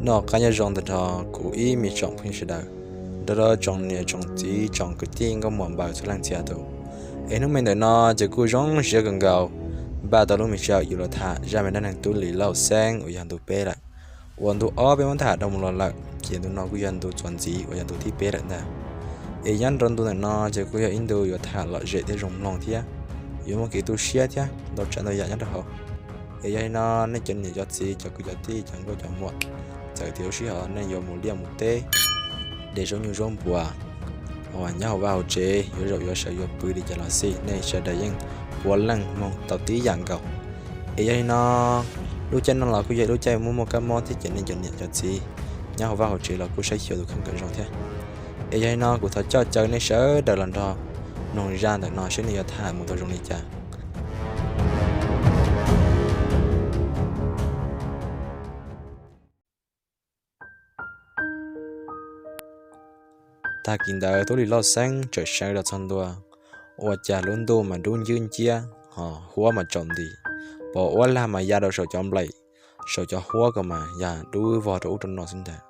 Noj qab nyob zoo ntawm no kuv ib me tsoom phooj ywg sawv daws, nrog rau tsoom niam tsoom txiv tsoom kwv tij nkauj muam npaws txhua leej txhia tus. Es hnub me ntawm no ces kuj zoo siab kawg nkaus, npaj tau lub me sij hawm yuav los tham zaj me dab neeg Tub Lis Lauj Xeeb uas yog ntu peb lawm. Uas ntu ob peb muab tham dhau mus los lawm ces ntu no kuj yog ntu txuas ntxiv uas yog ntu thib peb lawm ntag. Es nyob rau ntu ntawm no ces kuj yog ib ntu yuav tham lom zem thiab zoo mloog thiab yuav muaj kev tu siab thiab ntau tsav ntau yam nyob rau hauv. Es yog li no nej cov niam cov txiv cov kwv cov tij cov nkauj cov muam, txawm tias lub sij hawm nej yuav mus liaj mus teb, de zaub nyuj zaub npuas, uas nyob hauv vaj hauv tsev yuav zaum yuav sawv yuav pw li cas los xij, nej sawv daws yeej puav leej mloog tau tib yam nkaus. Es yog li no lub caij no los kuj yog lub caij muaj muaj kab mob thiab ces nej cov niam cov txiv nyob hauv vaj hauv tsev los kuj saib xyuas tus kheej kom zoo thiab. Es yog li no kuv thov coj caw nej sawv daws los nrog mloog zaj ntawm no seb nws yuav tham mus tau zoo li cas. Tag kis ntawd Tub Lis Lauj Xeeb txawm sawv los txog ntua, ua cas lub ntuj mas dub ncwb nciab ho huab mas tsaus nti, pom uab lag mas ya rau saum cov nplaim, saum cov huab ko mas ya dub vog rau ub rau no xwb ntag.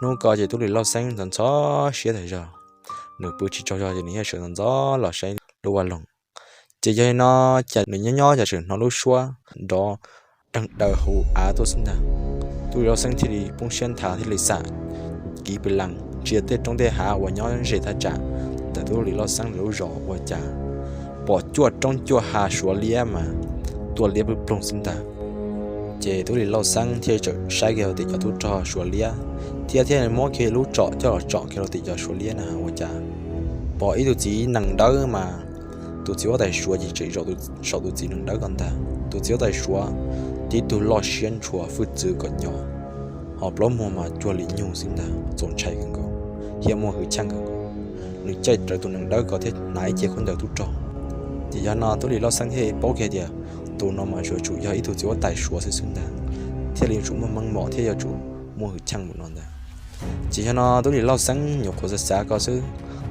Hnub ko ces Tub Lis Lauj Xeeb ntxhov ntxhov siab tag zog, nws pw tsis tsaug zog ces nws thiaj sawv ntxov ntxov los saib lub vaj loog. Ces yog li no cas nws nyob nyob cas tseem hnov lub suab nrov deeg daws hauv av tuaj xwb ntag. Tub Lis Lauj Xeeb thiaj li poob siab nthav thiaj li xam kiv pes lees ntsia tej roob tej hav uas nyob ze thaj tsam ntawm Tub Lis Lauj Xeeb lawv lub zos ua cas pom cuaj roob cuaj hav Suav liab mas tuaj liab ploog ploog xwb ntag. Ces Tub Lis Lauj Xeeb thiaj txawm saib kiag rau tim cov tub rog Suav liab thiab thiaj muab kiag lub tsom coj los tsom kiag rau tim cov Suav liab na ua cas pom ib tug txiv nees dawb mas tus txiv huab tais Suav ces tseem zaum saum tus txiv nees dawb ko ntag. Tus txiv huab tais Suav tib tug loj siab ntshua hwj txwv kom nyo, ho plaub muag mas cuag li nyug xwb ntag, txaus ntshai kawg nkaus thiab muaj hwj chim kawg nkaus. Nws caij rawv tus nees dawb ko thiab hnav ib ce khaub ncaws tub rog. Ces yog no Tub Lis Lauj Xeeb thiaj paub kiag tias tus no mas yuav tsum yog ib tug txiv huab tais Suav xwb xwb ntag, thiaj li yuav tsum muaj meej mom thiab yuav tsum muaj hwj chim mus no ntag. Ces yog no Tub Lis Lauj Xeeb nyuam qhuav xav xav ko xwb,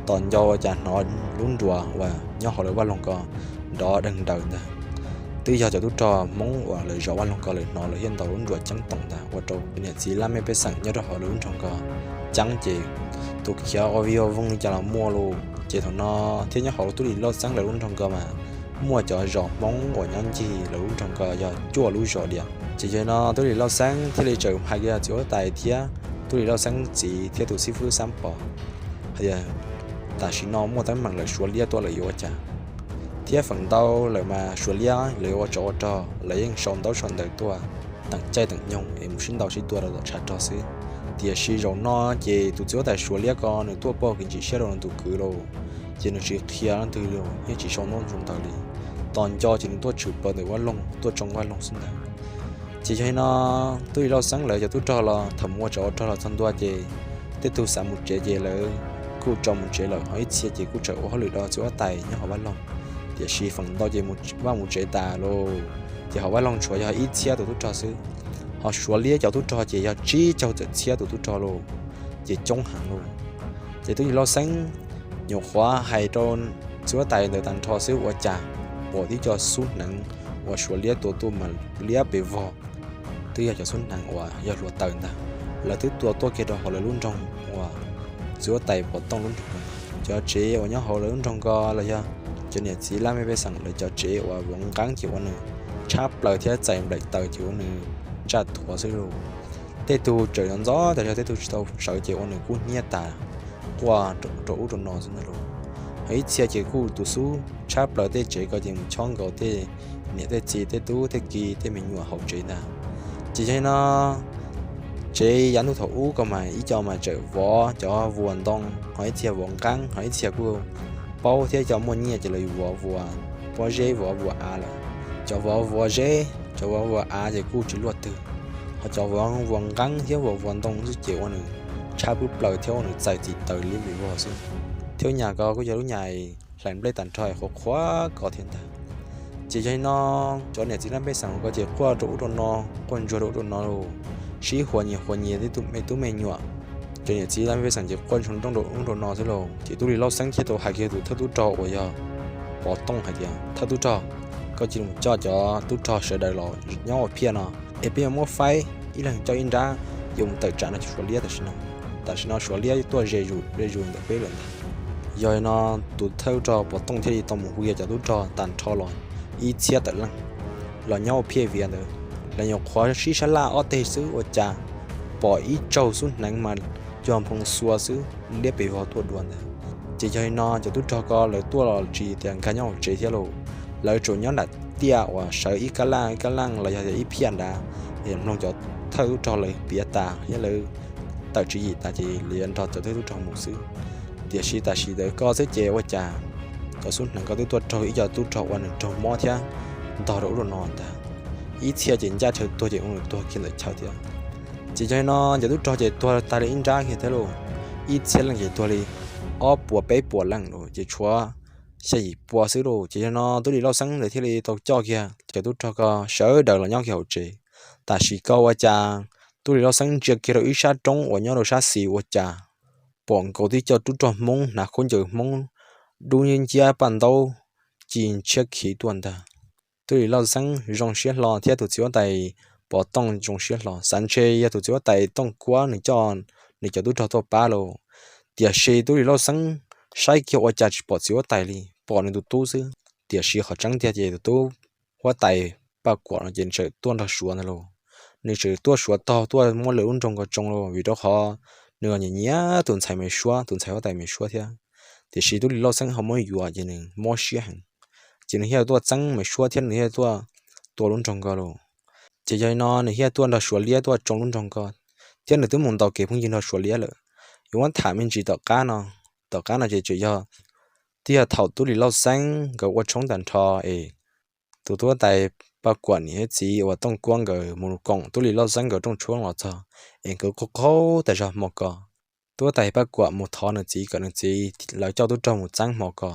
tos nco ua cas hnov lub nruas uas nyob hauv lawv vaj loog ko nrov deeg daws ntag. Twb yog cov tub rog Hmoob uas lawv zov vaj loog ko lawv hnov lawv thiaj ntaus lub nruas ceeb toom ntag ua rau niam txiv laj mej pej xeem nyob rau hauv lawv lub nroog ko ceeb ces tus khiav ua vij ua voog li cas los muaj lauj. Ces thaum no thiab nyob hauv Tub Lis Lauj Xeeb lawv lub nroog ko mas muaj cov zos Hmoob uas nyob ncig lawv lub nroog ko yog cuaj lub zos diam. Ces yog no Tub Lis Lauj Xeeb thiaj li txawm hais kiag txiv huab tais thiab Tub Lis Lauj Xeeb txiv thiab tus xib fwb Xab Pos hais tias tam sim no muaj teeb meem lawm Suav liab tuaj lawm yuav ua cas, thiab feem ntau lawm mas Suav liab lawv yuav ua tsov ua rog lawv yeej sau ntaub sau ntawv tuaj teem caij teem nyoog es mus sib ntaus sib tua rau tom tshav rog xwb. Tiam sis zaum no ces tus txiv huab tais Suav liab ko nws tuaj pauj kev ntsim siab rau nws tus kwv lauj, ces nws tsis qhia leej twg li, yeej tsis sau ntaub sau ntawv li. Tos nco ces nws tuaj tshwm plaws ntawm vaj loog tuaj tsoo vaj loog xwb ntag. Ces yog li no Tub Lis Lauj Xeeb lawv cov tub rog los thaum mus ua tsov ua rog los txog ntua ces tej tug xav mus tsev ces lawv kuj tso mus tsev lawm, ho ib txhia ces kuj tseem ua hauj lwm rau txiv huab tais nyob hauv vaj loog. Tiam sis feem ntau ces mus vaj mus tsev tas lauj, ces hauv vaj loog tshuav yog ib txhiab tus tub rog xwb, ho Suav liab cov tub rog ces yog tsib caug tawm txhiab tus tub rog lauj, ces coob heev lauj. Ces Tub Lis Lauj Xeeb nyuam qhuav hais rau txiv huab tais ntawd tag nrho xwb ua cas pom tib co xub hneev uas Suav liab tua tuaj mas liab pes vog, twb yog cov xub hneev uas yog hluav taws ntag. Lawv twb tua tuaj kiag rau hauv lawv lub nroog uas txiv huab tais pom tooj lub nroog ntag. Cov tsev uas nyob hauv lawv lub nroog ko los yog cov niam txiv laj mej pej xeem lawv cov tsev uas vov nqeeb ces ua nws tshab plaws thiab txais nplaim taws ces ua nws ntsaj thuav xwb lauj. Tej tug tseem ntxov tas zog, tej tug tsis tau sawv ces ua nws kub hnyiab tas, quaj rau ub rau no xwb ntag lauj. Ho ib txhia ces kuj tus xub tshab plaws tej tsev ko ces mus chob nkaus tej niam tej txiv tej tub tej ki tej me nyuam hauv tsev ntag. Ces yog li no tsev yav ntuj thaum ub ko mas ib co mas tseem vov cov vuas ntoo, ho ib txhia vov nqeeb, ho ib txhia kuj paub thiab, cov muaj nyiaj ces lawv vov vuas pob zeb vov vuas av lawm. Cov vov vuas zeb cov vov vuas av ces kuj tsis luaj twg, ho cov vov vuas nqeeb thiab vov vuas ntoo xwb ces ua nws tshab pwb plaws thiab ua nws txais txim taws liab pes vog xwb. Thiab lub nyas ko kuj yog lub nyas hlais nplej tag nrho qhuav qhuav ko thiab ntag. Ces yog li no cov niam txiv laj mej pej xeem ko ces quaj rau ub rau no, quaj ntsuag rau ub rau no lauj, sib huas nyias huas nyias tej me tub me nyuam. Cov niam txiv laj mej pej xeem ces quaj ntsuag nrooj rau ub rau no xwb lauj. Ces Tub Lis Lauj Xeeb thiaj tau hais kiag tus thawj tub rog uas yog Pov Tooj hais tias, Thawj tub rog, koj cia li mus coj cov tub rog sawv daws los nyob ua phiaj no, es peb yuav muab faib ib leeg coj ib nrab, yuav mus tawm tsam no ces Suav liab tam sim no, tam sim no Suav liab tuaj ze zus ze zus ntawm peb lawm ntag. Yog li no tus thawj tub rog Pov Tooj thiaj li tau mus hu kiag cov tub rog tag nrho los ib txhiab tawm leej los nyob ua phiaj viav ntawd, lawv nyuam qhuav sib sab laj ob teg xwb ua cas pom ib tsaug xub hneev mas cuag nphoo xua xwb liab pes vog tuaj dua ntag. Ces yog li no cov tub rog ko lawv tuaj los tsis tias nkag nyob hauv tsev thiab lauj, lawv tsuas nyob nram tiaj uas sawv ib kab laj ib kab laj los yog tias ib phiaj nrad, mloog cov thawj tub rog lawv piav tas thiab lawv tawm tswv yim tas ces lawv yuav nrog cov thawj tub rog mus xwb. Tiam sis tam sim ntawd ko xwb ces ua cas cov xub hneev ko twb tuaj raug ib co tub rog uas nws raug mob thiab ntog rau ub rau no ntag. Ib txhia ces ncaj chaw tuag ces ua nws tuag kiag ntawm chaw thiab. Ces yog li no cov tub rog ces tuag tag li ib nrab kiag thiab lauj, ib txhia leej ces tuag li ob puas peb puas leej lauj, ces tshuav xya yim pua xwb lauj. Ces yog li no tub lis Lauj Xeeb ntawd thiaj li tau coj kiag cov tub rog ko sawv daws los nyob kiag hauv tsev. Tam sim ko ua cas tub lis Lauj Xeeb ntsia kiag rau ib sab roob uas nyob rau sab xis ua cas pom nkaus tib co tub rog Hmoob hnav khaub ncaws Hmoob dub nciab paj ntaub ci ntshiab khiv tuaj ntag. Tub lis Lauj Xeeb zoo siab hlo thiab tus txiv huab tais Pov Tooj zoo siab hlo, xav ntshe yog tus txiv huab tais Tooj Kuab nws coj nws cov tub rog tuaj pab lauj. Tiam sis tub lis Lauj Xeeb saib kiag ua cas tsis pom txiv huab tais li, pom nws tus tub xwb. Tiam sis qhov tseeb tiag ces tus tub huab tais Paj Kuam no ces nws tseem tuaj nrog Suav ntag lauj. Nws tseem tuaj Suav tog tuaj muab lawv lub nroog ko tsoo lauj, vim rau qhov nws nyiam nyiam tus ntxhais Maiv Suab, tus ntxhais huab tais Maiv Suab thiab. Tiam sis tub lis Lauj Xeeb ho muab yuam ces nws mob siab heev, ces nws thiaj tuaj txeeb Maiv Suab thiab nws thiaj tuaj tua lub nroog ko lauj. Ces yog li no nws thiaj tuaj nrog Suav liab tuaj tsoo lub nroog ko, thiab nws twb mus ntaus kev phooj ywg nrog Suav liab lawm. Yuav muab tham me ntsis tom qab no, tom qab no ces tseem yog twb yog thaum tub lis Lauj Xeeb nkawd ua tshoob tag nrho es tus tub huab tais Paj Kuam niam thiab txiv uas Tooj Kuab nkawd mus koom tub lis Lauj Xeeb nkawd rooj tshoob los txog es nkawd qaug qaug tas zog hmo ko. Tub huab tais Paj Kuam mus thov nws txiv kom nws txiv lawv coj tub rog mus txeeb hmo ko.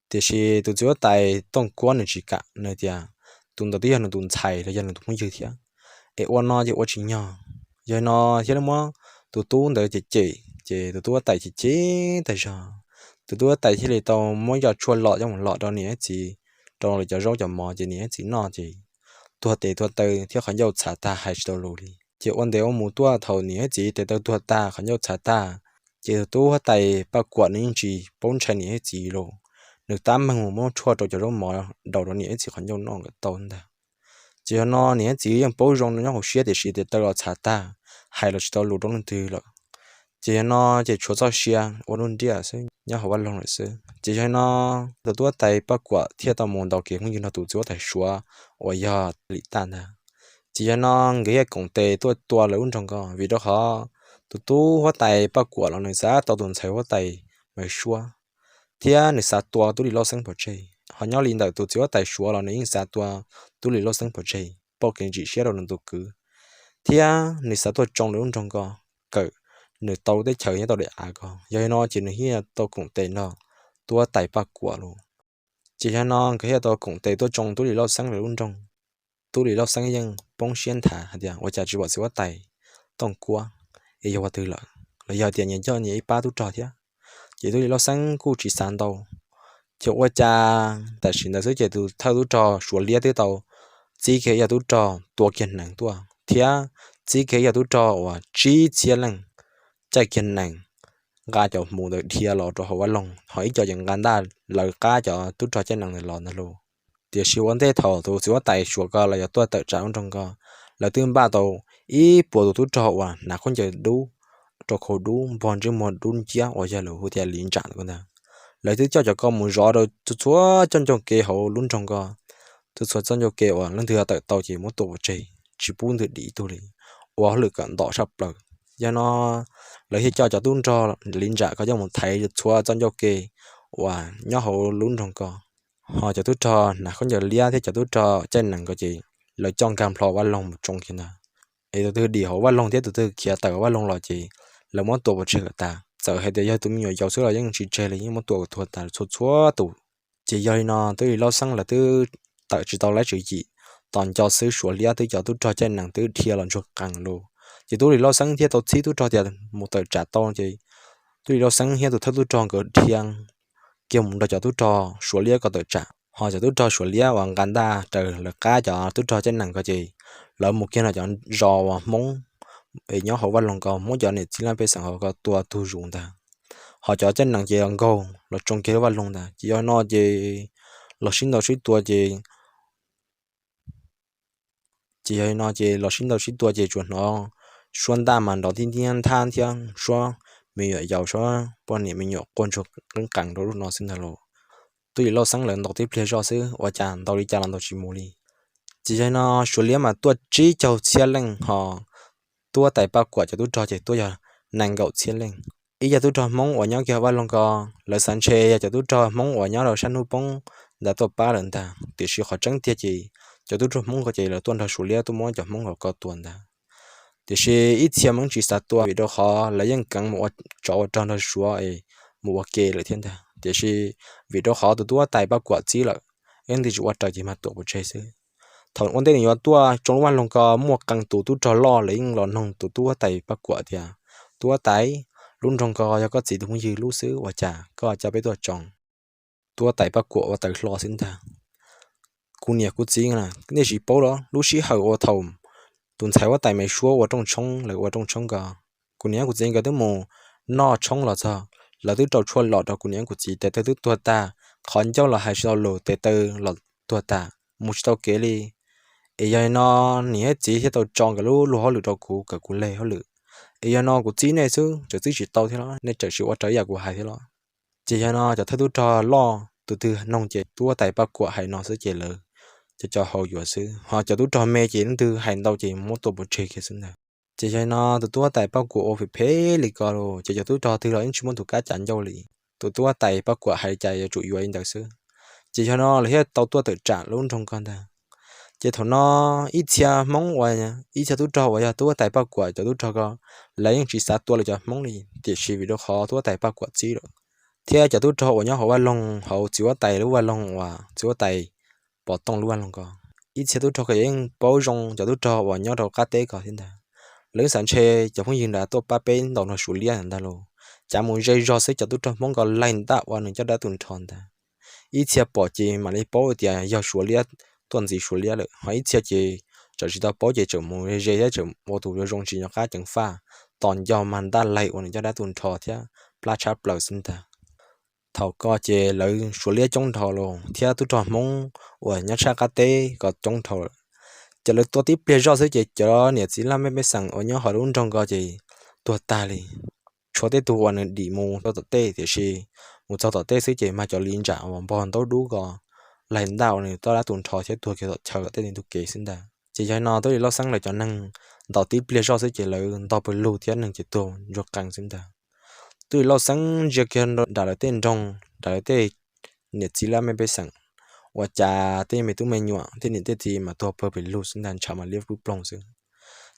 Tiam sis tus txiv huab tais Tooj Kuab nws tsis kam, nws tias tus ntawd twb yog nws tus ntxhais los yog nws tus phooj ywg thiab, es ua no ces ua tsis nyog. Yog li no thiaj li muab tus tub ntawd cem cem, ces tus tub huab tais cem cem tas zog. Tus tub huab tais thiaj li tau muab cov tshuaj lom coj mus lom rau niam thiab txiv, rau lawv cov zaub cov mov ces niam thiab txiv noj ces tuag tes tuag taw thiab qhov ncauj txhav tag hais tsis tau lus li. Ces ua ntev ua mus tuaj thaum niam thiab txiv tes taw tuag tag qhov ncauj txhav tag, ces tus tub huab tais Paj Kuam nws yeej tsis paub ntshai niam thiab txiv los, nws tab meeg mus muab tshuaj rau cov zaub mov daus rau niam thiab txiv qhov ncauj noj nkawd tau ntag. Ces yog no niam thiab txiv yeej paub zoo nyob hauv siab tiam sis tes taw los txhav tag, hais los tsis tau lus rau leej twg lawm. Ces yog no ces tshuav txoj sia ua lub nriaj xwb nyob hauv vaj loog lawm xwb. Ces yog no tus tub huab tais Paj Kuam thiaj tau mus ntaus kev phooj ywg nrog tus txiv huab tais Suav uas yog Lim Taj ntag. Ces yog no nkawd thiaj koom tes tuaj tua lawv lub nroog ko, vim rau qhov tus tub huab tais Paj Kuam los nws xav tau tus ntxhais huab tais Maiv Suab, thiab nws xav tua tub lis Lauj Xeeb pov tseg. Ho nyob li ntawm tus txiv huab tais Suav los nws yeej xav tua tub lis Lauj Xeeb pov tseg, pauj kev ntsim siab rau nws tus kwv, thiab nws xav tuaj tsoo lawv lub nroog ko, kawm nws tau teb chaws nyob tau daim av ko. Yog li no ces nws thiaj tau koom tes nrog tub huab tais Paj Kuam lauj. Ces yog no nkawd thiaj tau koom tes tuaj tsoo tub lis Lauj Xeeb lawv lub nroog. Tub lis Lauj Xeeb yeej poob siab nthav hais tias ua cas tsis pom txiv huab tais Tooj Kuab es yog ua twg lawm, los yog tias nyias coj nyias ib pab tub rog thiab. Ces tub lis Lauj Xeeb kuj tsis xav ntau, ces ua cas tam sim ntawd xwb ces tus thawj tub rog Suav liab twb tau txib kiag ib co tub rog tua kiag nees tuaj, thiab txib kiag ib co tub rog uas tsib txhiab leej caij kiag nees nqa cov hmuv ntawd dhia los rau hauv vaj loog, ho ib co ces nqa ntaj lawv qab cov tub rog caij nees ntawd los ntag lauj. Tiam sis ua ntej thaum tus txiv huab tais Suav ko los yog tuaj tawm tsam lub nroog ko, lawv twb npaj tau ib puas tus tub rog uas hnav khaub ncaws dub, rau khau dub, npog ntsej muag dub nciab uas yog lawv hu tias li ntsam ntawd ntag. Lawv twb coj cov ko mus zov rau txhua txhua txoj ncauj ke hauv lub nroog ko, txhua txhua txoj ncauj ke uas leej twg tawm tau ces muab tua pov tseg, tsis pub ntwg dim ib tug li, ua hauj lwm kawm ntawv tshaj plaws. Yog no lawv thiaj coj cov tub rog li ntsam ko coj mus thaiv txhua txoj ncauj ke uas nyob hauv lub nroog ko. Ho cov tub rog hnav khaub ncaws liab thiab cov tub rog caij nees ko ces lawv coj nkag nplho vaj loog mus tsoo kiag ntag. Es tus twg dim hauv vaj loog thiab tus twg khiav tawm hauv vaj loog los ces lawv muab tua pov tseg kom tas. Txawm hais tias yog tus me nyuam yaus xwb los yeej tsis tseg li, yeej muab tua kom tuag tas txhua txhua tus. Ces yog li no tub lis Lauj Xeeb lawv twb tawm tsis tau lawv tswv yim, tos nco xwb Suav liab twb cov tub rog caij nees twb dhia los ntsuag qees lawm. Ces tub lis Lauj Xeeb thiaj tau txib tub rog tias mus tawm tsam tau, ces tub lis Lauj Xeeb thiab tus thawj tub rog nkawd dhia kiag mus nrog cov tub rog Suav liab ko tawm tsam. Ho cov tub rog Suav liab uas nqa ntaj raws lawv qab cov tub rog caij nees ko ces lawv mus kiag nram cov zos uas Hmoob es nyob hauv vaj loog ko muab cov niam txiv laj mej pej xeem hauv ko tua tug zus ntag. Ho cov caij nees ces los nkaug los tsoo kiag lub vaj loog ntag. Ces yog no ces los sib ntaus sib tua ces ces yog no ces los sib ntaus sib tua ces tsuas hnov suab ntaj mas nrov tib ntiab nthab thiab suab me nyuam yaus, suab poj niam me nyuam quaj ntsuag qeeb qees rau lub no xwb ntag lauj. Tub Lis Lauj Xeeb lawv ntaus tib pliag zoj xwb ua cas ntaus li cas los ntaus tsis mus li. Ces yog no Suav liab mas tuaj tsib caug txhiab leej ho tub huab tais Paj Kuam cov tub rog ces tuaj yog nees nkaum txhiab leej. Ib co tub rog Hmoob uas nyob kiag vaj loog ko, lawv xav ntshe yog cov tub rog Hmoob uas nyob rau sab hnub poob ntawd tuaj pab lawm ntag, tiam sis qhov tseeb tiag ces cov tub rog Hmoob ko ces lawv tuaj nrog Suav liab tuaj muab cov Hmoob ko tua ntag. Tiam sis ib txhia Hmoob tsis xav tua vim rau qhov lawv yeej kheev mus ua tsov ua rog nrog Suav es mus ua ke lawm thiab ntag. Tiam sis vim rau qhov tus tub huab tais Paj Kuam txib lawm, yeej tsis ua raws ces mag tuam pov tseg xwb. Thaum ua ntej nws yuav tuaj tsoo lub vaj loog ko muaj qee tus tub rog loj lawv yeej los noog tus tub huab tais Paj Kuam tias, tub huab tais, lub nroog ko yog koj txiv tus phooj ywg lub xwb ua cas koj coj peb tuaj tsoo? Tub huab tais Paj Kuam ua taws hlo xwb ntag. Kuv niam kuv txiv, nej tsis paub los lub sij hawm uas thaum tus ntxhais huab tais Maiv Suab ua rooj tshoob, lawv ua rooj tshoob ko, kuv niam kuv txiv nkawd twb mus noj tshoob los txog, lawv twb rau tshuaj lom rau kuv niam kuv txiv, tes taw twb tuag tag, qhov ncauj los hais tsis tau lus, tes taw los tuag tag, mus tsis tau kev li. Es yog li no niam thiab txiv thiaj tau tso nkawd lub luag hauj lwm rau kuv kom kuv leg hauj lwm. Es yog no kuv txib nej xwb tseem txib tsis tau thiab los nej tseem tsis ua raws ib yam kuv hais thiab los? Ces yog no cov thawj tub rog loj tus twg noog ces tub huab tais Paj Kuam hais no xwb ces lawv cov cov haus yuav xwb, ho cov tub rog me ces leej twg hais ntau ces muab tua pov tseg kiag xwb ntag. Ces yog li no tus tub huab tais Paj Kuam ua phem phem li ko los ces cov tub rog twg los yeej tsis muaj tus kab cav ncauj li. Tus tub huab tais Paj Kuam hais li cas yuav tsum yuav li ntawd xwb. Ces yog no lawv thiaj tau tuaj tawm tsam lub nroog ko ntag. Ces thaum no ib txhia Hmoob uas, ib txhia tub rog uas yog tub huab tais Paj Kuam cov tub rog ko, lawv yeej tsis xav tua lawv cov Hmoob li, tiam sis vim rau qhov tub huab tais Paj Kuam txib lawm, thiab cov tub rog uas nyob hauv vaj loog, hauv txiv huab tais lub vaj loog uas txiv huab tais Pov Tooj lub vaj loog ko, ib txhia tub rog ko yeej paub zoo cov tub rog uas nyob rau qab teb ko thiab ntag. Lawv xav ntshe cov phooj ywg nrad tuaj pab peb ntaus nrog Suav liab ntag los, cas mus ze zog xwb cov tub rog Hmoob ko laig ntaj ua nws caj dab tu nrho ntag. Ib txhia pom ces mam li paub tias yog Suav liab tuaj ntxiv Suav liab lawm, ho ib txhia ces tseem tsis tau paub ces tseem mus ze ze thiab tseem ua tus zoo zoo tsis nco qab ceev faj, tos nco mag ntaj laig ua nws caj dab tu nrho thiab plab tshab plaws xwb ntag. Thaum ko ces lawv Suav liab coob nrho los thiab tub rog Hmoob uas nyob sab qab teb ko coob nrho lawm. Ces lawv tua tib pliag zoj xwb ces cov niam txiv laj mej pej xeem uas nyob hauv lub nroog ko ces tuag tag li. Tshuav tej tug uas nws dim mus rau tom tej, tiam sis mus txog tom tej xwb ces mag cov li ntsam uas npog ntaub dub ko laig ntaj ua nws caj dab tu nrho thiab tuag kiag tom chaw tom tej ntug kev xwb ntag. Ces yog li no tub Lis Lauj Xeeb lawv cov neeg ntaus tib pliag zoj xwb ces lawv ntog pawg lug thiab neeg ces tuag ntsuag qees xwb ntag. Tub Lis Lauj Xeeb ntsia kiag nram lawv tej nroog, nram lawv tej niam txiv laj mej pej xeem, ua cas tej me tub me nyuam tej niam tej txiv mas tuag pawg pes lug xwb ntag, ntshav mas liab ploog xwb.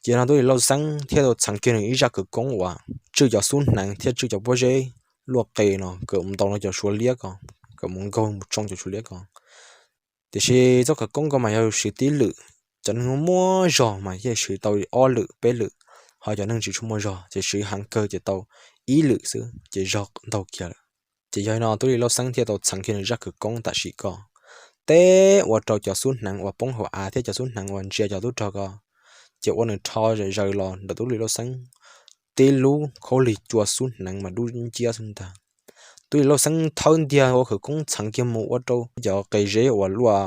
Ces yog no tub Lis Lauj Xeeb thiaj tau txheev kiag nws ib zaj khawv koob uas tswj cov xub hneev thiab tswj cov pob zeb luaj qe no kom mus ntaus no cov Suav liab ko, kom mus nkaug mus tsoo cov Suav liab ko. Tiam sis txoj khawv koob ko mas yog siv tib lwm, cov neeg muaj zog mas thiaj siv tau ob lwm peb lwm, ho cov neeg tsis tshua muaj zog ces siv heev kawg ces tau ib lwm xwb ces zog ntaug kiag lawm. Ces yog li no tub Lis Lauj Xeeb thiaj tau txheev kiag nws zaj khawv koob tam sim ko, teb ua rau cov xub hneev uas poob hauv av thiab cov xub hneev uas ntsia cov tub rog ko, ces ua nws rho zaws zaws los ntawm tub Lis Lauj Xeeb tib lub khaub lig cua xub hneev mas dub nciab xwb ntag. Tub Lis Lauj Xeeb thawb ntiag ua khawv koob txheev kiag mus ua rau cov qe zeb uas luaj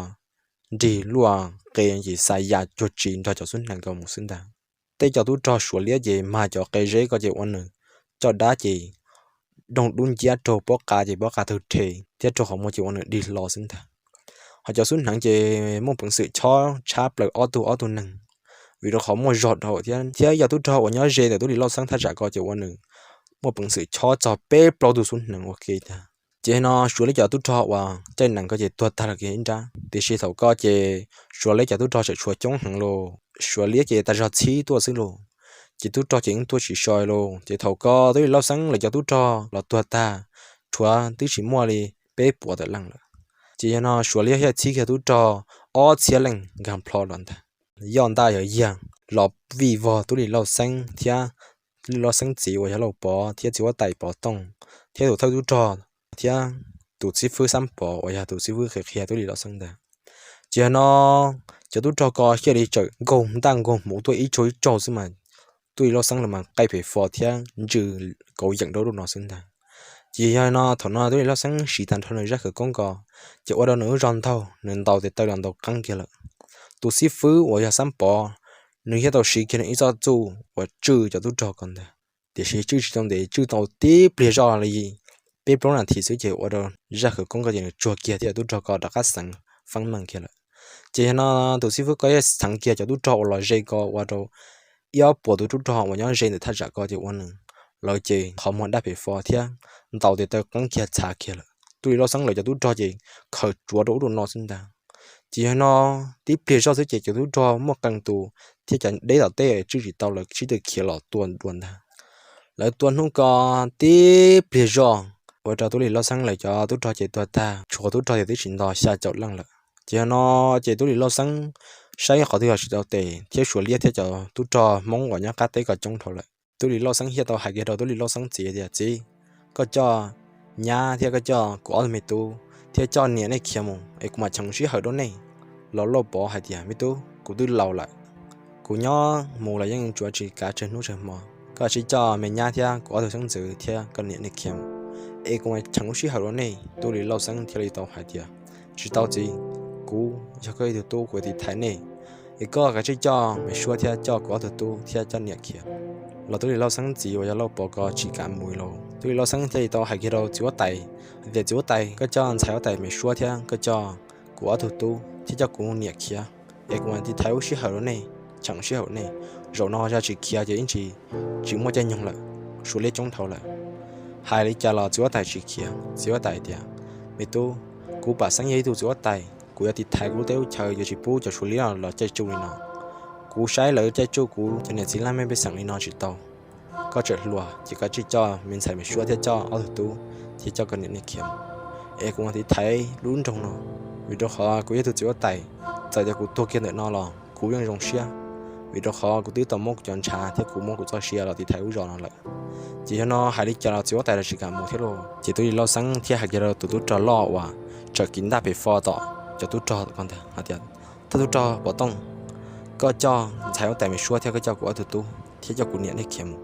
nrig luaj qe ces xa ya cuag tsis nrog cov xub hneev ko mus xwb ntag. Tej cov tub rog Suav liab ces mag cov qe zeb ko ces ua nws caj dab ces doog dub nciab raug pob qa ces pob qa tawg rhe thiab raug qhov muag ces ua nws dig hlo xwb ntag. Ho cov xub hneev ces muaj peev xwm chob tshab plaws ob tug ob tug neeg, vim rau qhov muaj zog dhau thiab thiab cov tub rog uas nyob ze ntawm tub Lis Lauj Xeeb thaj tsam ko ces ua nws muaj peev xwm chob txog peb plaub tug xub hneev ua ke ntag. Ces no Suav liab cov tub rog uas caij nees ko ces tuag tag lawm kiag ib nrab, tiam sis thaum ko ces Suav liab cov tub rog tseem tshuav coob heev los, Suav liab ces tas zog txhib tuaj xwb los, ces tub rog ces yeej tuaj tsis so los. Ces thaum ko tub Lis Lauj Xeeb lawv cov tub rog los tuag tag, tshuav twb tsis muaj li peb puas tawm leej lawm. Ces yog no Suav liab thiaj txhib kiag tub rog ob txhiab leej nkag plho los ntag. Yoj ntaj yawm yag los vij vog tub Lis Lauj Xeeb thiab tub Lis Lauj Xeeb txiv uas yog Lauj Pov thiab txiv huab tais Pov Tooj thiab tus thawj tub rog thiab tus xib fwb Xab Pov uas yog tus xib fwb qhia qhia tub Lis Lauj Xeeb ntag. Ces yog no cov tub rog ko thiaj li txawm nkaug ntaj nkaug hmuv tuaj ib tsaug ib tsaug xwb mas Tub Lis Lauj Xeeb los mas qaij phem fo thiab ntsws kauv yeem rau lub no xwb ntag. Ces yog no thaum no Tub Lis Lauj Xeeb siv tag nrho nws zaj khawv koob ko, ces ua rau nws lub zog ntaug, nws ntaus tes taw los ntaus qeeb kiag lawm. Tus xib fwb uas yog Xab Pov, nws thiaj tau siv kiag nws ib txoj txuj uas tswj cov tub rog ko ntag. Tiam sis tswj tsis tau ntev, tswj tau tib pliag zoj li peb plaub nas this xwb ces ua rau zaj khawv koob ko ces nws tsuag kiag thiab tub rog ko rov qab xeev feeb meej kiag lawm. Ces yog no tus xib fwb ko thiaj xeev kiag cov tub rog uas los ze ko ua rau ib ob puas tus tub rog uas nyob ze ntawm thaj tsam ko ces ua nws, lawv ces qhov muag daj phem fo thiab ntaus tes taw qeeb kiag txhav kiag lawm. Tub Lis Lauj Xeeb lawv cov tub rog ces khaws tsuav rau ub rau no xwb ntag. Ces yog no tib pliag zoj xwb ces cov tub rog muaj qee tus thiab cov deb tom tej tswj tsis tau lawv sib tw khiav los tua dua ntag. Lawv tua hnub ko tib pliag zoj, ua rau Tub Lis Lauj Xeeb lawv cov tub rog ces tuag tag, tshuav tub rog ces twb tsis nto xya caum leej lawm. Ces yog no ces Tub Lis Lauj Xeeb saib qhov twg yog tsis tau tes thiab Suav Liab thiab cov tub rog Hmoob uas nyob qab teb ko coob dhau lawm. Tub Lis Lauj Xeeb thiaj tau hais kiag rau Tub Lis Lauj Xeeb txiv tias, Txiv, koj coj nyab thiab koj coj kuv ob tug me tub thiab coj niam nej khiav mus es kuv mam cheem sij hawm rau nej. Los Lauj Pov hais tias, Me tub, kuv twb laus lawm, kuv nyob mus los yeej tsuav tsis kav tsawg hnub tsawg hmo, koj cia li coj me nyab thiab kuv ob tug xeeb ntxwv thiab koj niam nej khiav mus es kuv mam cheem lub sij hawm rau nej. Tub Lis Lauj Xeeb thiaj li tau hais tias, Tsis tau txiv, kuv yog koj ib tug tub, kuv yuav tiv thaiv nej, es koj kav tsij coj Me Suab thiab coj kuv ob tug tub thiab coj niam khiav. Los Tub Lis Lauj Xeeb txiv uas yog Lauj Pov ko tsis kam mus li. Tub Lis Lauj Xeeb thiaj li tau hais kiag rau txiv huab tais tias, Txiv huab tais, koj coj ntxhais huab tais Me Suab thiab koj coj kuv ob tug tub thiab coj kuv niam khiav es kuv mam tiv thaiv lub sij hawm rau nej, cheem sij hawm nej. Zaum no yog tsis khiav ces ib ntsis tsis muaj caij nyoog lawm, Suav Liab coob dhau lawm. Hais li cas los txiv huab tais tsis khiav. Txiv huab tais tias, Me tub, kuv Pam Xeeb yog ib tug txiv huab tais, kuv yuav tiv thaiv kuv lub teb lub chaw, yuav tsis pub cov Suav Liab los caij tsuj li no. Kuv saib lawv caij tsuj kuv cov niam txiv laj mej pej xeem li no tsis tau. Koj tseem hluas ces koj tsij coj me ntxhais Me Suab thiab coj ob tug tub thiab coj koj niam nej khiav mus es kuv mam tiv thaiv lub nroog no. Vim rau qhov kuv yog tus txiv huab tais, txawm tias kuv tuag kiag ntawm no los kuv yeej zoo siab, vim rau qhov kuv twb tau muab kuv cov ntshav thiab kuv muab kuv txoj sia los tiv thaiv lub zos no lawm. Ces yog no hais li cas los txiv huab tais los tsis kam mus thiab lauj. Ces Tub Lis Lauj Xeeb thiaj hais kiag rau tus tub rog loj uas tseem kiv ntaj pem fo tom cov tub rog ko ntag hais tias, Thawj tub rog Pov Tooj, koj coj ntxhais huab tais Me Suab thiab koj coj kuv ob tug tub thiab coj kuv niam nej khiav mus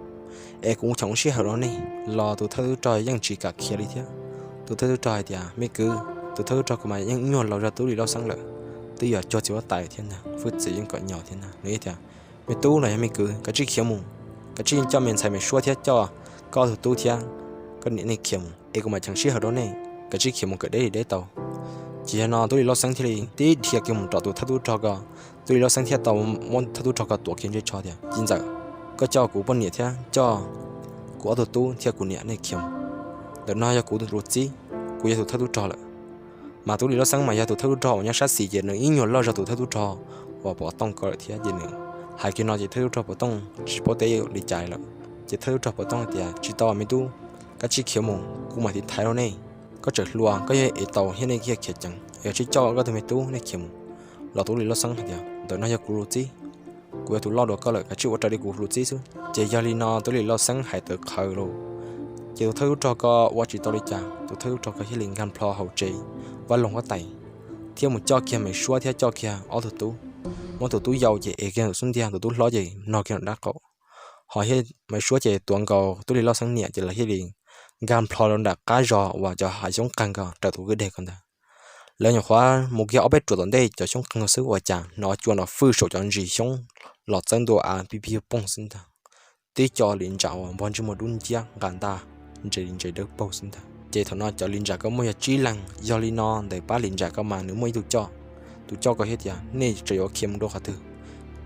es kuv cheem lub sij hawm rau nej. Los tus thawj tub rog yeej tsis kam khiav li thiab. Tus thawj tub rog hais tias, Me kwv, tus thawj tub rog ko mas yeej ib nyuag laus zog Tub Lis Lauj Xeeb lawm, twb yuav cuag txiv huab tais thiab ntag, hwj txwv yeej kom nyo thiab ntag. Nws tias, Me tub los yog me kwv, kav tsij khiav mus, kav tsij coj me ntxhais Me Suab thiab coj koj ob tug tub thiab koj niam nej khiav mus es kuv mam cheem sij hawm rau nej, kav tsij khiav mus kom deb li deb tau. Ces yog no Tub Lis Lauj Xeeb thiaj li tib dhia kiag mus rau tus thawj tub rog ko. Tub Lis Lauj Xeeb thiaj tau muab thawj tub rog ko tuav kiag ntsej tsho tias, Txiv ntxawm, koj coj kuv poj niam thiab coj kuv ob tug tub thiab kuv niam nej khiav mus. Ntawm no yog kuv tus txib, kuv yog tus thawj tub rog lawm. Mas Tub Lis Lauj Xeeb mas yog tus thawj tub rog uas nyob sab xis ces nws ib nyuag loj zog tus thawj tub rog uas Pov Tooj ko lawm thiab. Ces nws hais kiag no ces thawj tub rog Pov Tooj tsis paub teb li cas lawm. Ces thawj tub rog Pov Tooj tias, Tsis tau me tub, kav tsij khiav mus, kuv mam tiv thaiv rau nej. Koj tseem hluas, koj yeej ev tau thiab nej yeej khiav ceev, es kav tsij coj koj tus me tub nej khiav mus. Los Tub Lis Lauj Xeeb hais tias, Ntawm no yog kuv tus txib, kuv yog tus loj dua koj lawm, kav tsij ua raws li kuv tus txib xwb. Ces yog li no Tub Lis Lauj Xeeb hais tawv qhawv lauj. Ces tus thawj tub rog ko ua tsis tau li cas, tus thawj tub rog ko thiaj li nkag nplho hauv tsev vaj loog huab tais thiab mus coj kiag Me Suab thiab coj kiag ob tug tub. Muab tus tub yau ces ev kiag tus xub ntiag, tus tub hlob ces nog kiag nram dab qaum. Ho Me Suab ces tuav nkaus Tub Lis Lauj Xeeb niam ces lawv thiaj li nkag nplho rau nram qab zos uas cov hav xyoob qeeg ko raws tus kwj deg ko ntag. Lawv nyuam qhuav mus kiag ob peb ruam tom ntej cov xyoob qeeg ko xwb ua cas hnov cua nrov fwj saum cov ntsis xyoob los txawb ntua av pib pib pooj xwb ntag. Tib co li ntsa uas npog ntsej muag dub nciab nqa ntaj nres li ntses dawb paug xwb ntag. Ces thaum no cov li ntsa ko muaj yog tsib leeg, yog li no ntawm pab li ntsa ko mas nws muaj ib tug coj. Tus coj ko thiaj tias, Nej tseem yuav khiav mus rau qhov twg?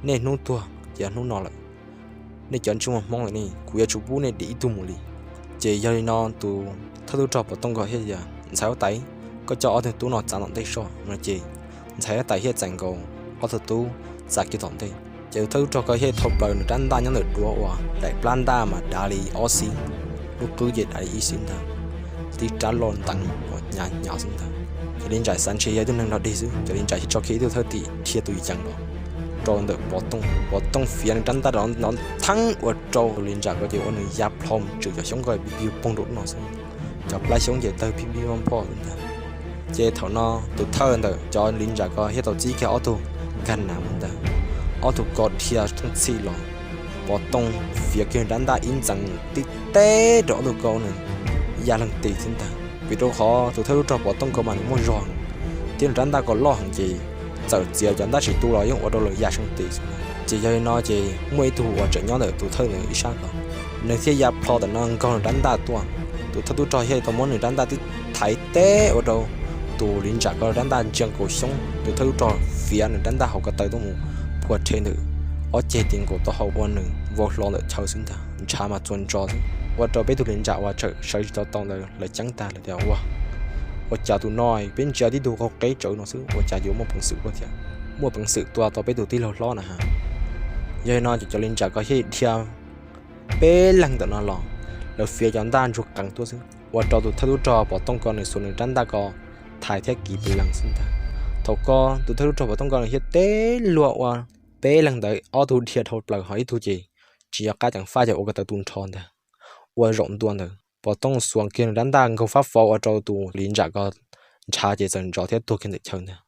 Nej hnub tuag ces yog hnub no lawm. Nej cov ntsej muag hmoob lawm ne, kuv yuav tsis pub nej dim ib tug mus li. Ces yog li no tus thawj tub rog Pov Tooj ko thiaj tias, Ntxhais huab tais, koj coj ob tug tub no txav tom ntej soj no. Ces ntxhais huab tais thiaj txais nkaus ob tug tub txav kiag tom ntej. Ces tus thawj tub rog ko thiaj thau plaws nws rab ntaj nyob ntawm duav uas daim plab ntaj mas dav li ob xib, lub qwb ces dav li ib xib ntag, tib rab loj nteev uas hnyav hnyav xwb ntag. Cov li ntsa xav ntshe yog ib tug neeg nrog dig xwb, cov li ntsa thiaj tso kiag ib tug thawj tim dhia tus yees los rau ntawm Pov Tooj. Pov Tooj fiav nws rab ntaj rov nov theeb ua rau tus li ntsa ko ces ua nws ya plho mus tswm cov xyoob ko pib pib poog rau no xwb. Cov plab xyoob ces tawg pib pib poog poog ntag. Ces thaum no tus thawj ntawm cov li ntsa ko thiaj tau txib kiag ob tug nkag nav mus ntag. Ob tug ko dhia thooj txhij los Pov Tooj fiav kiag nws rab ntaj ib ntxees tib teb rau ob tug ko, nws ya leeg tis xwb ntag. Vim rau qhov tus thawj tub rog Pov Tooj ko mas nws muaj zog, thiab nws rab ntaj ko loj heev ces txawm txiav cov ntaj tsis tu los yeej ua rau lawv ya leeg tis xwb ntag. Ces yog li no ces muaj ib tug uas tseem nyob ntawm tus thawj ntawd ib sab ko, nws thiaj ya plho ntawm no nkaug nws rab ntaj tuaj. Tus thawj tub rog thiaj tau muab nws rab ntaj tib thaiv teb ua rau tus Li Ntsam ko rab ntaj ntsia nkaus xyoob. Tus thawj tub rog fiav nws rab ntaj hauv ko taw tuaj mus phua rhe ntawm ob ceg ti nkaus taub hau ua nws vau hlo ntawm chaw xwb ntag. Ntshav mas txuas ntsos xwb, ua rau peb tug Li Ntsam uas tseem sawv tsis tau tau ntawd lawv ceeb tag lawm tias, Ua, ua cas tus no peb ntsia tib tug qaug qeb tsawv no xwb ua cas yuav muaj peev xwm ua tias muaj peev xwm tua tau peb tus tij laug hlob na ha. Yog li no ces cov Li Ntsam ko thiaj dhia peb leeg ntawm no los, lawv fiav cov ntaj ntsuag qees tuaj xwb, ua rau tus thawj tub rog Pov Tooj ko nws xuas nws rab ntaj ko thaiv thiab kiv pes lees xwb ntag. Thaum ko tus thawj tub rog Pov Tooj ko nws thiaj teb luag ua peb leeg ntawd ob tug dhia dhau plaws ho ib tug ces tsis nco qab ceev faj ces ua ko taw tu nrho ntag. Ua zaum ntua ntawd Pov Tooj xuas kiag nws rab ntaj nkaug fab fo ua rau tus Li Ntsam ko ntshav ces txawm ntsov thiab tuag kiag ntawm chaw ntag.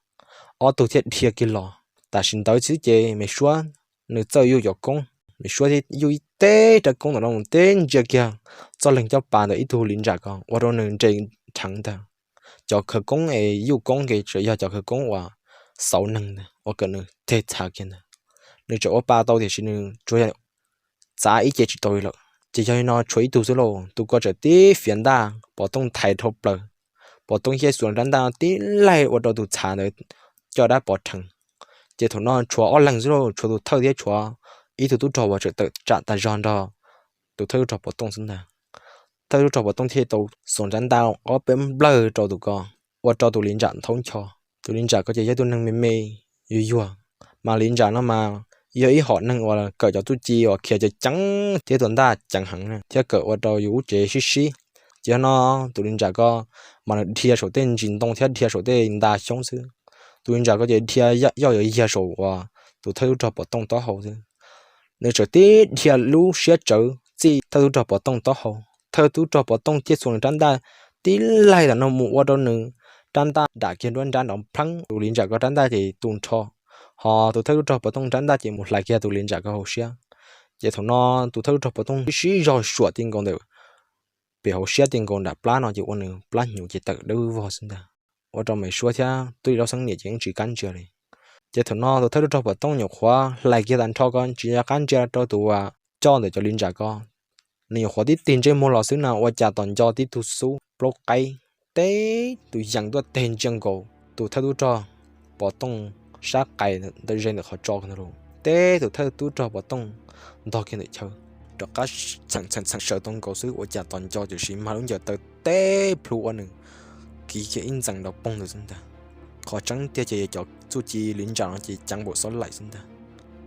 Ob tug thiaj dhia kiag los. Tam sim ntawd xwb ces Me Suab nws txawj yuj cov koob, Me Suab thiaj yuj ib teg rab koob ntawm no mus teb ntsia kiag txoj leeg caj pas ntawm ib tug Li Ntsam ko ua rau nws nres rheev ntag. Cov khawv koob es yuj koob ces tsuas yog cov khawv koob uas xauv neeg ntag, ua kom nws teg txhav kiag ntag. Nws tseem ua pa tau tiam sis nws tsuas yog txav ib ce tsis tau li lawm. Ces yog li no tshuav ib tug xwb lauj, tus ko tseem tib fiav ntaj, Pov Tooj thaiv dhau plaws. Pov Tooj thiaj xuas rab ntaj tib laig ua rau tus txhav ntawd caj dab pov rhees. Ces thaum no tshuav ob leeg xwb lauj, tshuav tus thawj thiab tshuav ib tug tub rog uas tseem tawm tsam tas zog nrog tus thawj tub rog Pov Tooj xwb ntag. Thawj tub rog Pov Tooj thiaj tau xuas rab ntaj ob peb nplawg rau tus ko, ua rau tus Li Ntsam nthaub ncho. Tus Li Ntsam ko ces yog tus neeg me me yuag yuag, mas Li Ntsam no mas yog ib hom neeg uas kawm cov txuj ci uas khiav ceev ceev thiab tua ntaj ceev heev thiab kawm ua rau yus lub cev sib sib. Ces yog no tus Li Ntsam ko mas nws dhia saum tej ntsis ntoo thiab dhia saum tej nta xyoob xwb. Tus Li Ntsam ko ces dhia yoj yuav yiag saum uas tus thawj tub rog Pov Tooj taub hau xwb. Nws tseem tib dhia lub siab tsawv txij thawj tub rog Pov Tooj taub hau. Thawj tub rog Pov Tooj thiaj xuas nws rab ntaj tib laig tam no mus ua rau nws rab ntaj dam kiag nruab nrab nrov plheeb, tus Li Ntsam ko rab ntaj ces tu nrho, ho tus thawj tub rog Pov Tooj rab ntaj ces mus hlais kiag tus Li Ntsam ko hauv siab. Ces thaum no tus thawj tub rog Pov Tooj sib zog suam ti nkaus ntawm pem hauv siab ti nkaus nram plab no ces ua nws plab hnyuv ces tawm dawb vog xwb ntag, ua rau Me Suab thiab Tub Li Laub Xeeb Niam ces yeej tsis kam ntsia li. Ces thaum no tus thawj tub rog Pov Tooj nyuam qhuav hlais kiag tag nrho ko tsis nco qab ntsia rau tus uas coj ntawm cov Li Ntsam ko, nws nyuam qhuav tib tig ntsej muag los xwb na ua cas tos nco tib tug xub plaub qaib teb tus yees tuaj teg ntsia nkaus tus thawj tub rog Pov Tooj sab qais ntawm ze ntawm qhov tso ntag lauj. Teb tus thawj tub rog Pov Tooj ntog kiag ntawm chaw, rov qab txheem txheem txheem sawv tau nkaus xwb ua cas tos nco tiam sis mag lub ncaws taw teb plhu ua nws kiv kiag ib ntxees nrov poog ntawd xwb ntag. Qhov tseeb tiag ces cov txuj ci Li Ntsam no ces ceev npaum xob laim xwb ntag.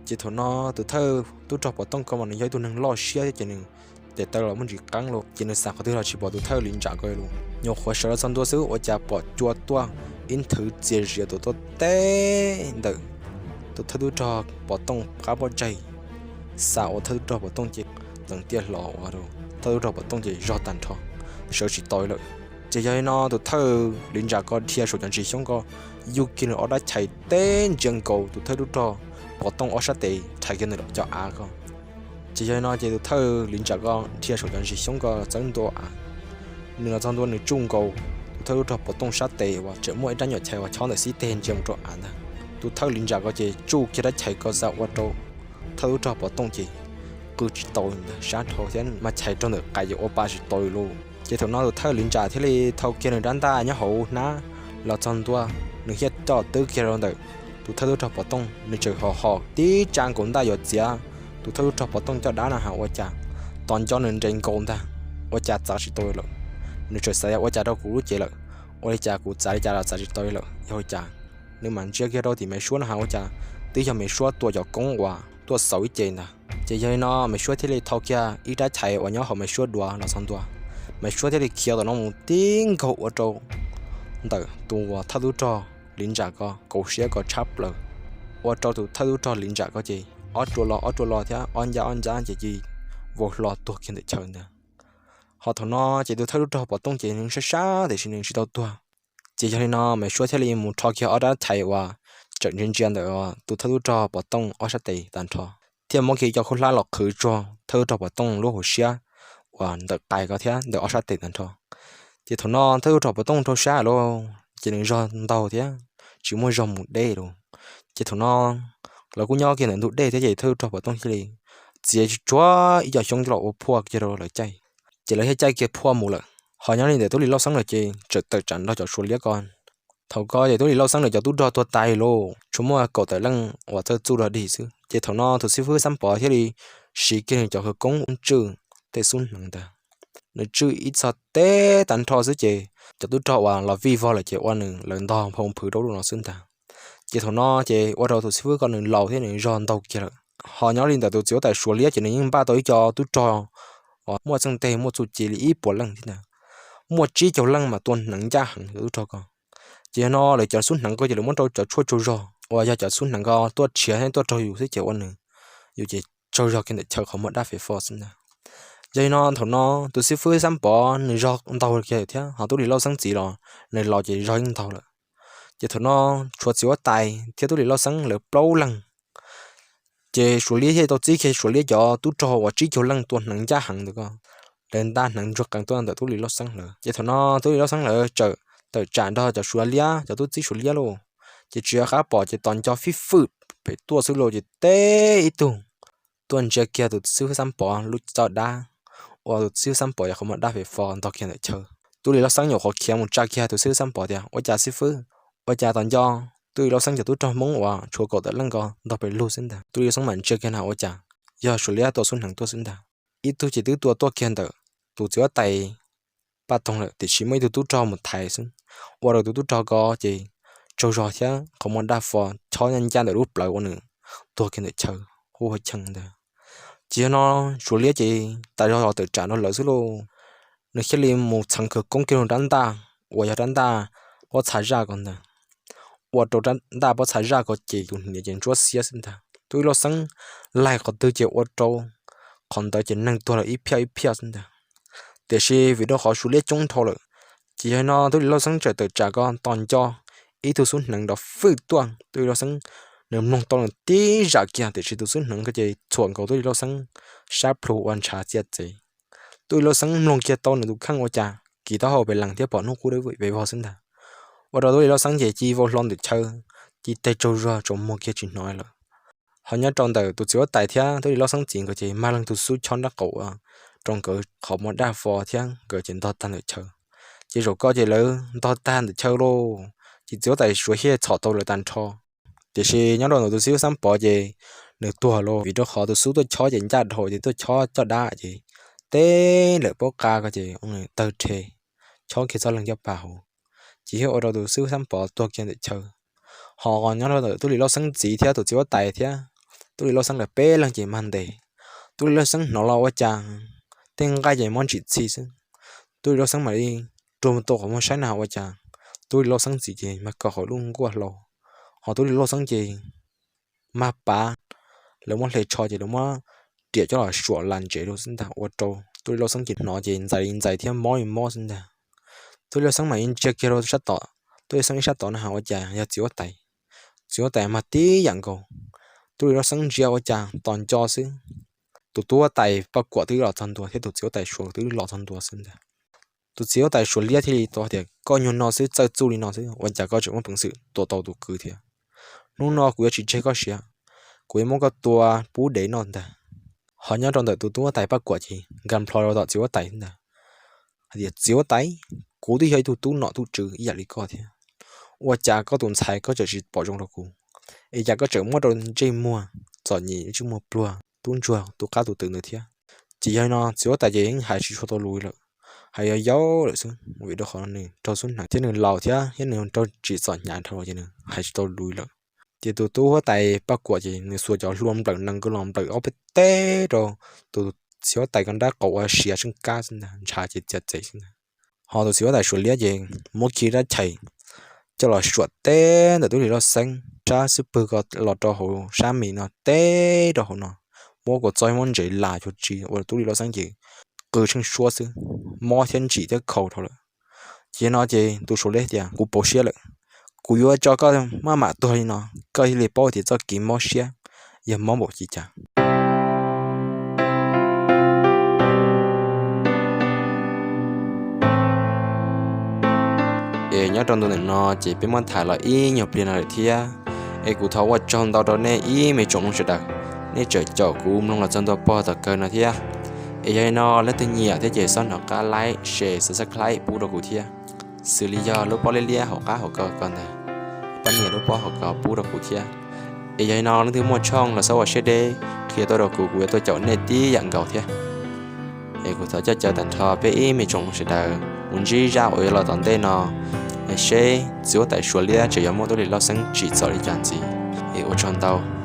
Ces thaum no tus thawj tub rog Pov Tooj ko mas nws yog ib tug neeg loj siab thiab ces nws tes taw los muaj ntsis qeeb lauj, ces nws xav qhov twg los tsis pom tus thawj Li Ntsam ko li. Nyuam qhuav sawv los txog ntua xwb ua cas pom cua tuaj ib nthwv txias zias tuaj teb ntawm tus thawj tub rog Pov Tooj qab pob tsaig, xa ua thawj tub rog Pov Tooj ces txeev tiaj hlo ua rau thawj tub rog Pov Tooj ces zog tag nrho, sawv tsis tau li lawm. Ces yog li no tus thawj Li Ntsam ko dhia saum cov ntsis xyoob ko yuj kiag nws ob rab chais teb ntsia nkaus tus thawj tub rog Pov Tooj ob sab tes rhais kiag ntawm cov av ko. Ces yog li no ces tus thawj Li Ntsam ko dhia saum cov ntsis xyoob ko txawb ntua av. Nws los txog ntua nws tsuj nkaus tus thawj tub rog Pov Tooj sab tes uas tseem muaj ib rab nyuam chais uas chob ntawm xib teg ntsia mus rau av ntag. Tus thawj Li Ntsam ko ces tsuj kiag rab chais ko xa ua rau thawj tub rog Pov Tooj ces qw tsis tau li ntag, sab dhau thiab mas chais raug ntawm qais ces ua pa tsis tau li lauj. Ces thaum no tus thawj Li Ntsam thiaj li thau kiag nws rab ntaj nyob hauv hnab los txog ntua, nws thiaj coj twb kiag rau ntawm tus thawj tub rog Pov Tooj, nws tseem ho ho tib tsa nkaus ntaj yuav txiav tus thawj tub rog Pov Tooj caj dab no ha ua cas tos nco nws nres nkaus ntag, ua cas txav tsis tau lawm. Nws tseem xav tias ua cas rau kuv lub cev lawm, ua li cas kuv txav li cas los txav tsis tau li lawm, yog ua cas? Nws mam ntsia kiag rau tim Me Suab no ha ua cas twb yog Me Suab tua cov koob uas tuaj xauv ib ce ntag. Ces yog li no Me Suab thiaj li thau kiag ib rab chais uas nyob hauv Me Suab duav los txog ntua, Me Suab thiaj li khiav tom no mus tib nkaug ua rau ntawm tus uas thawj tub rog Li Ntsam ko kauv siab ko tshab plaws, ua rau tus thawj tub rog Li Ntsam ko ces ob rua lo ob rua lo thiab ob ncab ob ncab ces cia vau hlo tuag kiag ntawm chaw ntag. Ho thaum no ces tus thawj tub rog Pov Tooj ces nws sab sab tiam sis nws tsis tau tuag. Ces yog li no Me Suab thiaj li mus rho kiag ob rab chais uas tseem ntsia ntsia ntawm tus thawj tub rog Pov Tooj ob sab tes tag nrho. thiaj muab kiag cov khaub hlab los qhwv tsuag thawj tub rog Pov Tooj lub hauv siab uas ntawm qais ko thiab ntawm ob sab tes tag nrho. Ces thaum no thawj tub rog Pov Tooj rau sab lawm ces nws zog ntau thiab tsis muaj zog mus deb lawm. Ces thaum no lawv kuj nyob kiag ntawm ntug dej thiab ces thawj tub rog Pov Tooj thiaj li txiav tsuag ib co xyoob coj los ua phuaj kiag rau lawv caij. Ces lawv thiaj caij kiag phuaj mus lawm. Ho nyob li ntawm Tub Lis Lauj Xeeb lawm ces txawm tawm tsam nrog cov Suav liab ko. Thaum ko ces Tub Lis Lauj Xeeb lawv cov tub rog tuag tas lawm, tsuas muaj kaum tawm leej uas txawj txuj rog dig xwb. Ces thaum no tus xib fwb Xab Pov thiaj li siv kiag nws cov khawv koob ua tswj tej xub hneev ntawd. Nws tswj ib txog teb tag nrho xwb ces cov tub rog uas los vij vog lawm ces ua nws lawv ntog phoo phwv rau lub no xwb ntag. Ces thaum no ces ua rau tus xib fwb ko nws laus thiab nws zog ntau kiag lawm. Ho nyob li ntawm tus txiv huab tais Suav liab ces nws yeej npaj tau ib co tub rog uas muaj txheej tes muaj txuj ci li ib puas leej thiab ntag. Muaj tsib caug leej mas tua hneev ncaj heev tus tub rog ko. Ces yog no lawv cov xub hneev ko ces lawv muab rau cov tshuaj tsaug zog uas yog cov xub hneev ko tuaj tshiav thiab tuaj raug yus xwb ces ua nws, yus ces tsaug zog kiag ntawm chaw qhov muag dab fes fo xwb ntag. Yog li no thaum no tus xib fwb Xab Pov nws zog ntau kiag thiab ho Tub Lis Lauj Xeeb txiv los nws laus ces zog yeej ntau lawm. Ces thaum no tshuav txiv huab tais thiab Tub Lis Lauj Xeeb lawv plaub leeg. Ces Suav liab thiaj tau txib kiag Suav liab cov tub rog uas tsib caug leej tua hneev ncaj heev ntawd ko, lawv nta hneev ntsuag qees tuaj ntawm Tub Lis Lauj Xeeb lawv. Ces thaum no Tub Lis Lauj Xeeb lawv txawm tawm tsam nrog cov Suav liab cov tub txib Suav liab lauj, ces tsis nco qab pom ces tos nco fij fwj pem tuaj xwb lauj ces teb ib tug tuaj ntsia kiag tus xib fwb Xab Pov lub caj dab, ua tus xib fwb Xab Pov yog qhov muag dab fes fo ntog kiag ntawm chaw. Tub Lis Lauj Xeeb nyuam qhuav khiav mus tsa kiag tus xib fwb Xab Pov tias, Ua cas xib fwb, ua cas tos nco Tub Lis Lauj Xeeb cov tub rog Hmoob uas tshuav kaum tawm leej ko ntog pes lug xwb ntag. Tub Lis Lauj Xeeb mam ntsia kiag na ua cas yog Suav liab tua xub hneev tuaj xwb ntag. Ib tug ces twb tua tuaj kiag ntawm tus txiv huab tais Paj Toog lawm tiam sis muaj ib tug tub rog mus thaiv xwb, ua rau tus tub rog ko ces tsaug zog thiab qhov muag dab fo chob ncaj ncaj ntawm lub plawv ua nws tuag kiag ntawm chaw hu ua cheej ntag. Ces yog no Suav liab ces tas zog los tawm tsam nrog lawv xwb lauj, nws thiaj li mus txheev khawv koob kiag rau rab ntaj uas yog rab ntaj pob txha zaj ko ntag, ua rau rab ntaj pob txha zaj ko ces tus hniav ces ntsuab xiab xwb ntag. Tub Lis Lauj Xeeb laig qhov twg ces ua rau qhov ntawd ces neeg tuag lawm ib phiaj ib phiaj xwb ntag. Tiam sis vim rau qhov Suav liab coob dhau lawm, ces yog no Tub Lis Lauj Xeeb txawm tawm tsam ko tos nco ib tug xub hneev nrov fwj tuaj. Tub Lis Lauj Xeeb nws mloog tau nws tib zam kiag tiam sis tus xub hneev ko ces txhuam nkaus Tub Lis Lauj Xeeb sab plhu ua ntshav txia txev. Tub Lis Lauj Xeeb mloog kiag tau nws tus kheej ua cas kiv taub hau pes lees thiab pom hnub qub dawb vog xwb ntag. Ua rau Tub Lis Lauj Xeeb ces ci vau hlo ntawm chaw, ci teg tsaug zog tsaus muag kiag tsis hnov lawm. Ho nyob rau ntawm tus txiv huab tais thiab Tub Lis Lauj Xeeb txiv nkawd ces mag leej tug xub chob nraub qaum ua rau nkawd qhov muag dab fo thiab nkawd ces ntog tag ntawm chaw. Ces zaum ko ces lawv ntog tag ntawm chaw lauj, ces txiv huab tais Suav liab txhom tau lawv tag nrho. Tiam sis nyob rau ntawm tus xib fwb Xab Pov ces nws tuag lauj vim rau qhov tus xub tuaj chob ces ncaj dhau ces tuaj chob caj dab ces teb lawm paub qa ko ces nws tawg rhe chob kiag txoj leeg caj pas hauv, ces thiaj ua rau tus xib fwb Xab Pov tuag kiag ntawm chaw. Ho nyob rau ntawm Tub Lis Lauj Xeeb txiv thiab tus txiv huab tais thiab Tub Lis Lauj Xeeb lawv peb leeg ces mag ntes. Tub Lis Lauj Xeeb hnov los ua cas tej nqaij ces mob ntsim txhij xwb. Tub Lis Lauj Xeeb mam li rua tau qhov muag saib na ua cas Tub Lis Lauj Xeeb txiv ces mag kaw hauv lub nkuaj hlau, ho Tub Lis Lauj Xeeb ces mag pav, lawv muab hle tsho ces lawv muab riam coj los suam las ntsev rau xwb ntag ua rau Tub Lis Lauj Xeeb ces hnov ces ntxais li ntxais thiab mob li mob xwb ntag. Tub Lis Lauj Xeeb mam li ntsia kiag rau sab tom, Tub Lis Lauj Xeeb ib sab tod na ua cas yog txiv huab tais. Txiv huab tais mag tib yam nkaus. Tub Lis Lauj Xeeb ntsia ua cas tos nco xwb, tus tub huab tais Paj Kuam twb los txog ntua thiab tus txiv huab tais Suav twb los txog ntua xwb ntag. Tus txiv huab tais Suav liab thiaj li tau tias, Koj nyuag no xwb txawj txuj li no xwb ua cas koj tseem muaj peev xwm tua tau tus kwv thiab? Hnub no kuv yuav tsis tseg koj siav, kuv yuav muab koj tua pub dev noj ntag. Ho nyob rau ntawm tus tub huab tais Paj Kuam ces nkag nplho rau tom txiv huab tais ntag, hais tias, Txiv huab tais, kuv twb yog ib tug tub nom tub tswv ib yam li koj thiab, ua cas koj tus ntxhais koj tseem tsis pom zoo rau kuv, es cas koj tseem muab rau ntsej muag txom nyem ntsej muag pluag tub ntsuag tus qab tus twv ntawd thiab? Ces yog li no txiv huab tais ces yeej hais tsis tshua tau lus lawm, hais yau yau lawm xwb vim rau qhov nws raug xub hneev thiab nws laus thiab thiab nws raug tsim txom hnyav dhau ces nws hais tsis tau lus lawm. Ces tus tub huab tais Paj Kuam ces nws xuas cov hlua nplawm nees ko los nplawm ob peb teg rau tus txiv huab tais ko nraub qaum ua siav tsheej kab xwb ntag, ntshav ces txia txev xwb ntag. Ho tus txiv huab tais Suav liab ces muab kiag rab chais coj los suam teb ntawm Tub Lis Lauj Xeeb rab xub pwg ko los rau hauv sab mis no teb rau hauv no, muab kua txob muab ntsev las cuag tsi ua Tub Lis Lauj Xeeb ces qw tsheej suab xwb, mob thiab ntsim thiab khaus dhau lawm. Ces no ces tus Suav liab tias, Kuv pauv siab lawm, kuv yuav tso koj maj mam tuag li no, koj thiaj li paub tias txoj kev mob siab yog mob npaum li cas. Ces nyob rau ntu ntawm no ces peb muab tham los ib nyuag pliag no lawm thiab. Es kuv thov ua tsaug ntau rau nej ib me tsoom mloog sawv daws, nej tseem caum kuv mloog los txog ntua pog tom kawg no thiab. Es yog li no leej twg nyiam thiab ces txhob hnov qab like, share, subscribe pub rau kuv thiab. Xws li yog lub pob liab liab hauv qab hauv ko ko ntawd, pab nias lub pob hauv ko pub rau kuv thiab. Es yog li no leej twg muaj tshooj los txhob ua siab deb qhia tuaj rau kuv, kuv yuav tuaj caum nej tib yam nkaus thiab. Es kuv thov coj caw tag nrho peb ib me tsoom mloog sawv daws mus ntsib zaj uas yuav los tom ntej no. Es seb txiv huab tais Suav liab tseem yuav muaj tub lis lauj xeeb tsim txom li cas ntxiv. Es ua tsaug ntau.